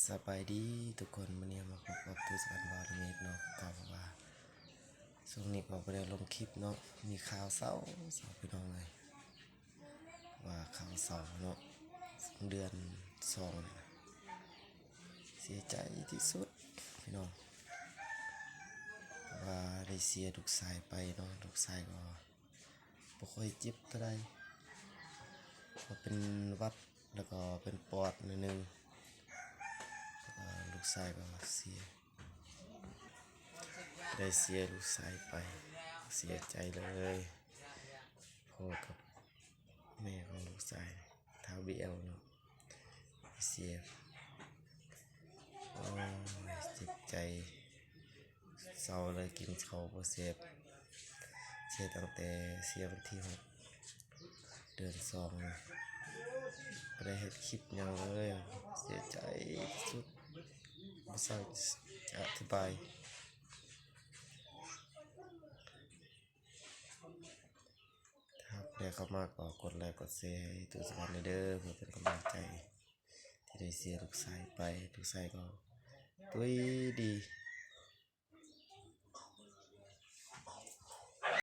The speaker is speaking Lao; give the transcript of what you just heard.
ສະບາຍດີທຸກຄົນ, ມື້ນີ້ມາພົບກັບຕູສະຫວັນ ບ່າວເມກເນາະ. ກໍວ່າຊ່ວງນີ້ກໍບໍ່ໄດ້ລົງຄລິບເນາະ, ມີຂ່າວເສົ້າໆ ພີ່ນ້ອງເອີຍ, ວ່າຂ່າວເສົ້າເນາະ, ເດືອນສອງນີ້ນະ ເສຍໃຈທີ່ສຸດພີ່ນ້ອງ, ວ່າໄດ້ເສຍລູກຊາຍໄປເນາະ. ລູກຊາຍກໍບໍ່ຄ່ອຍເຈັບເທົ່າໃດ, ກໍເປັນຫວັດ ແລ້ວກໍເປັນປອດໜ້ອຍໜຶ່ງ, ແລ້ວກໍລູກຊາຍກໍເສຍ, ໄດ້ເສຍລູກຊາຍໄປ, ເສຍໃຈເລີຍ. ພໍ່ກັບແມ່ຂອງລູກຊາຍ ທ້າວບີແອວເນາະ ເສຍ, ໂອ້ຍ ເຈັບໃຈ. ເຊົາເລີຍ ກິນເຂົ້າບໍ່ແຊບ, ເສຍຕັ້ງແຕ່ ເສຍວັນທີຫົກ ເດືອນສອງນະ, ບໍ່ໄດ້ເຮັດຄລິບຫຍັງເລີຍ, ເສຍໃຈທີ່ສຸດ, ບໍ່ຊັກຈະອະທິບາຍ. ຖ້າຜູ້ໃດເຂົ້າມາກໍກົດໄລກົດແຊໃຫ້ຕູ້ສະຫວັນແດ່ເດີ ເພື່ອເປັນກຳລັງໃຈ ທີ່ໄດ້ເສຍລູກຊາຍໄປ. ລູກຊາຍກໍຕຸ້ຍດີ